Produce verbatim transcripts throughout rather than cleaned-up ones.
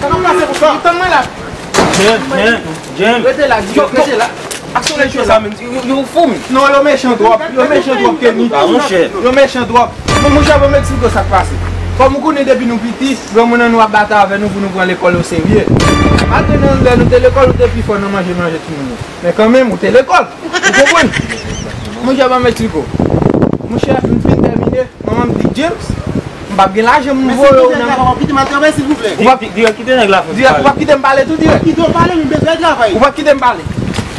Sa k ap pase pou sa? Tann mwen la. Jen, Jen, Jen. Rete la, Didier, rete la. Ak son lèchè sa menm, yo, yo fou menm. Non, yo mechan twòp, yo mechan twòp, Kenny. Ah, monchè. Yo mechan twòp. Bon, monchè, bon, m eksplike w sa k pase. Kòm ou konnen depi nou piti, granmoun an nou ap batay avè nou pou nou pran lekòl oserye. Malgre nan lè nou te lekòl, ou te pi fò nan manje, manje timoun yo. Men kanmenm, ou te lekòl. Ou konprann? Monchè, ban m eksplike w. Monchè, m fin tèmine, manman m di, James, m p ap gen lajan m voye w nan. Kite m al travay, silvouplè. Ou p ap Dirèk, kite nèg la fè. Dirèk, ou p ap kite m pale tou, Dirèk? Kite w pale, m bezwen travay. Ou p ap kite m pale?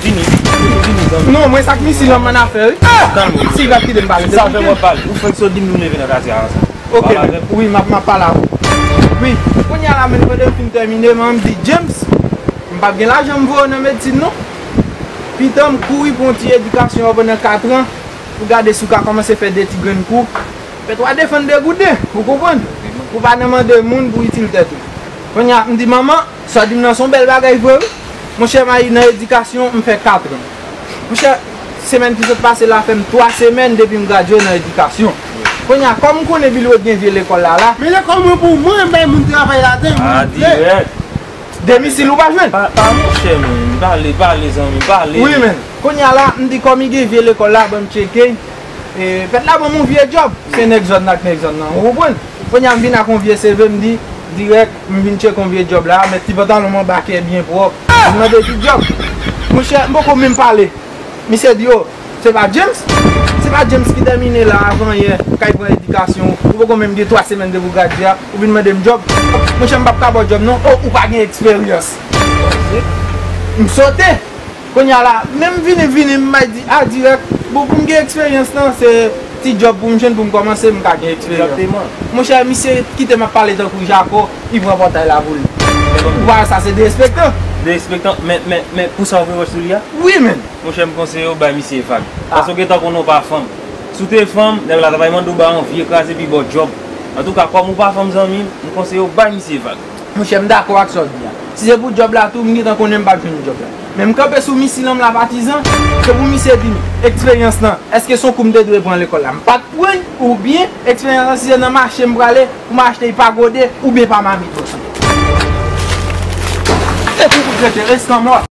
Vini, vini, vini, zanmi. Non, mwen sa k misi lan m ann afè, wi. Kalme w. Si w p ap kite m pale, sa fè mwen pale. Ou fèk sot di m nou leve nan katye a ansanm. Ok, wi, m ap, m ap pale avè w. Wi, kounye a la, menm pandan m fin tèmine, manman m di, James, m p ap gen lajan m voye w nan medsin, non. Pitan m kouri pran yon ti edikasyon pandan katran pou gade si w ka kòmanse fè de ti grenn kou. Fè twa defann de gouden, ou konprann? Ou pa nan mande moun pou itil tèt ou. Kounye a, m di, manman, sa w di m nan se yon bèl bagay vre, wi. Monchè, m al nan edikasyon, m fè katran. Monchè, semèn ki sot pase la fè m twa semèn depi m gradye nan edikasyon. Kounye a, kòm m konnen Billy Rod gen vye lekòl la la. Men lekòl mwen pou mwen, m bay moun travay ladan, moun vle. Dirèk. Demisil ou pa jwenn? Pa, pa monchè, men. Pale, pale, zanmi, pale. Wi, men. Kounye a la, m di kòm li gen vye lekòl la, ban m tcheke. E, pèt la ban m yon vye djòb. Se nèg zòn nan ak nèg zòn nan, ou konprann? Kounye a, m vin ak yon vye C V, m di, Dirèk, m vin tcheke yon vye djòb la, met ti pantalon m anba kè byen pwòp. M mande ki djòb. Monchè, m poko menm pale. Misye di, o, se pa James? Se pa James ki tèmine la avan yè, k al pran edikasyon, ou poko menm gen twa semèn depi w gradye a, ou vin mande m djòb? Monchè, m p ap ka ba w djòb non, o, ou pa gen eksperyans. M sote. Kounye a la, menm vini, vini, m bay di, a, Dirèk, bon, pou m gen eksperyans lan, se ti djòb pou m jwenn pou m kòmanse, m ka gen eksperyans. Egzakteman. Monchè, misye kite m ap pale tankou Jako, li pran pòtay la pou li. Ou pa wè sa se derespektan? Derespektan, men, men, men pou sa w vle wè sou li a? Wi, men. Monchè, m konseye w bay misye vag. Paske w gentan konnen w pa fanm. Si w te fanm, nèg la ta pral mande w bay yon vye kraze pi ba w djòb. Antouka, kòm ou pa fanm, zanmi m, m konseye w bay misye vag. Monchè, m dakò ak sa w di a. Si se pou djòb la tou, m gentan konnen m p ap jwenn djòb la. Men m kanpe sou misi lan m la, patizan. Se pou misye di m, eksperyans lan, èske se yon kou m te dwe pran lekòl la, m pa t pran l, oubyen eksperyans lan, si se nan mache m prale, pou m achte pa gode, oubyen pa mamit, monchè. Se pou kout rete, eskanmò.